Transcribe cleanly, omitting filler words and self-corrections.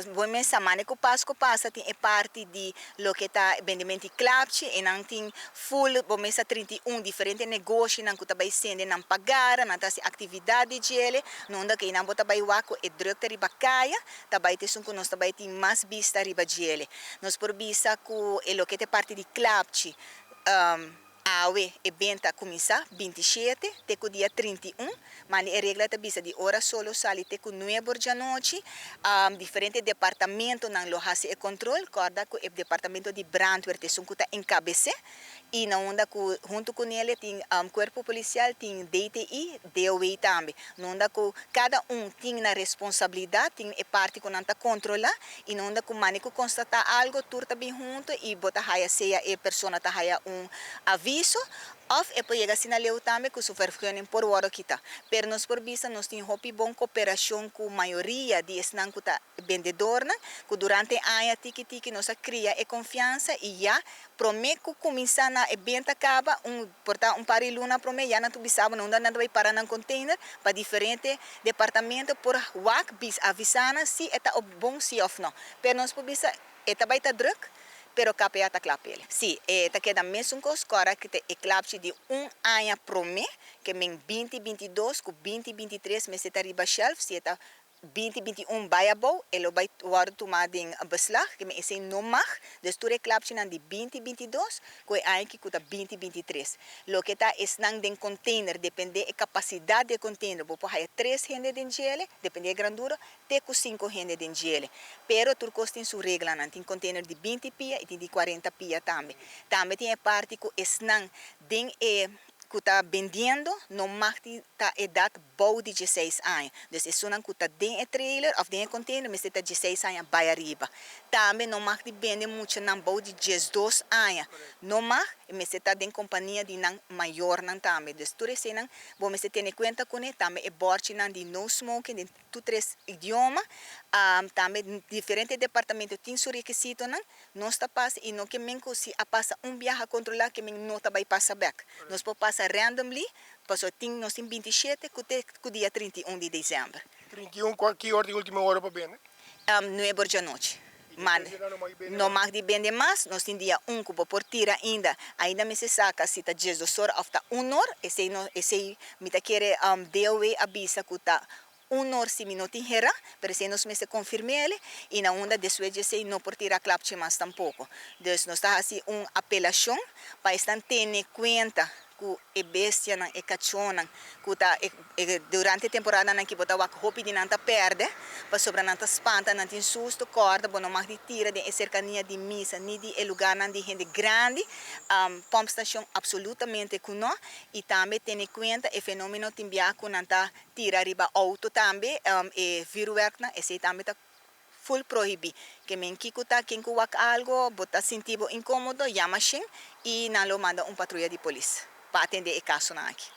Bo mesa mane ku Pasku pasa tin e parti di loke ta bendimento di klapchi e nan tin full bo mesa 31 diferente negoshinan ku ta bai sende nan pagara, nan ta hasi aktividat di djele, no unda ku nan bo ta bai wak ku e drukte riba kaya ta bai ta esun ku nos ta bai tin mas bista riba djele. Nos por bisa ku e loke ta e parti di klapchi awe e benta a kuminsá 27 te ku dia 31, mane e regla ta bisa di ora solo sali te ku 9 or djanochi. Diferente departamentonan lo hasi e kontrol, kòrda ku e departamento di brandweer ta esun ku ta enkabes'é i na unda ku huntu ku nele tin kuerpo polisial, tin DTI, DOW tambe, na unda ku kada un tin nan responsabilidat, tin e parti ku nan ta kontrolá i na unda ku mane ku konstatá algu tur ta bin huntu i bo ta haya sea e persona ta haya un aviso òf e por yega asina leu tambe ku su vergunning por wòrdu kitá. Pero nos por bisa nos tin hopi bon koperashon ku mayoria di esnan ku ta bendedornan, ku durante e aña tiki tiki nos a kria e konfiansa i ya promé ku kuminsá na e benta kaba un por ta un par di luna promé ya nan ta bisa bo na unda nan ta bai para nan container pa diferente departamento por wak bis avisá nan si e ta bon si òf no. Pero nos por bisa e ta bai ta drùk, pero KPA ta kla p'el. Sí, e ta keda mesun kos ku ora ku ta e klapchi di un aña promé, ke men 2022 ku 2023 mester ta riba shelf, si e ta 2021 bai abou, e lo bai wòrdu tumá den beslag, ke men esei no mag, dus tur e klapchinan di 2022 ku e aña aki ku ta 2023. Loke ta esnan den container, dependé e kapasidat di e container, bo por haya tres hende den djele, dependé e grandura, te ku sinku hende den djele. Pero tur kos tin su reglanan, tin container di 20 pia i tin di 40 pia tambe. Tambe tin e parti ku esnan den e ku ta bendiendo no mag di ta edat bou di 16 aña. Dus esunnan ku ta den e trailer òf den e container mester ta 16 aña bai ariba. Tambe no mag di bende muchanan bou di 12 aña. No mag, mester ta den kompania di nan mayornan tambe. Dus tur eseinan bo mester tene kuenta kuné, tambe e bòrchinan di no smoking den tur tres idioma. Tambe diferente departamento tin su rekisitonan, nos ta pasa i no ke men ku si a pasa un biaha kontrolá ke men no ta bai pasa bèk. Nos por pasa randomly, pasobra tin nos tin 27 ku te ku dia 31 di desèmber. 31, kua ki ora tin último ora pa bende? 9 or djanochi. Man, no mag di bende mas, nos tin dia 1 ku bo por tira ainda. Ainda mester saka si ta 12 or òf ta 1 or, esei no esei mi ta kere DOW a bisa ku ta 1 or si mi no tin hera, pero esei nos mester konfirm'é i na unda despues di esei no por tira klapchi mas tampoko. Dus nos ta hasi un apelashon pa esnan tene kuenta ku e bestianan, e kachónan, ku ta e durante e temporadanan aki bo ta wak hopi di nan ta pèrdè, pasobra nan ta spanta, nan tin susto, kòrda bo no mag di tira den e serkania di misa ni di e lugarnan di hende grandi, pòmpstashon apsolutamente ku no, i tambe tene kuenta e fenómeno tin bia ku nan ta tira riba outo tambe, e vuurwerknan, esei tambe ta full prohibí. Ke men kiko ta ken ku wak algu, bo ta sinti bo inkómodo, yama shen i nan lo manda un patruya di polis pa atendé e kasonan aki.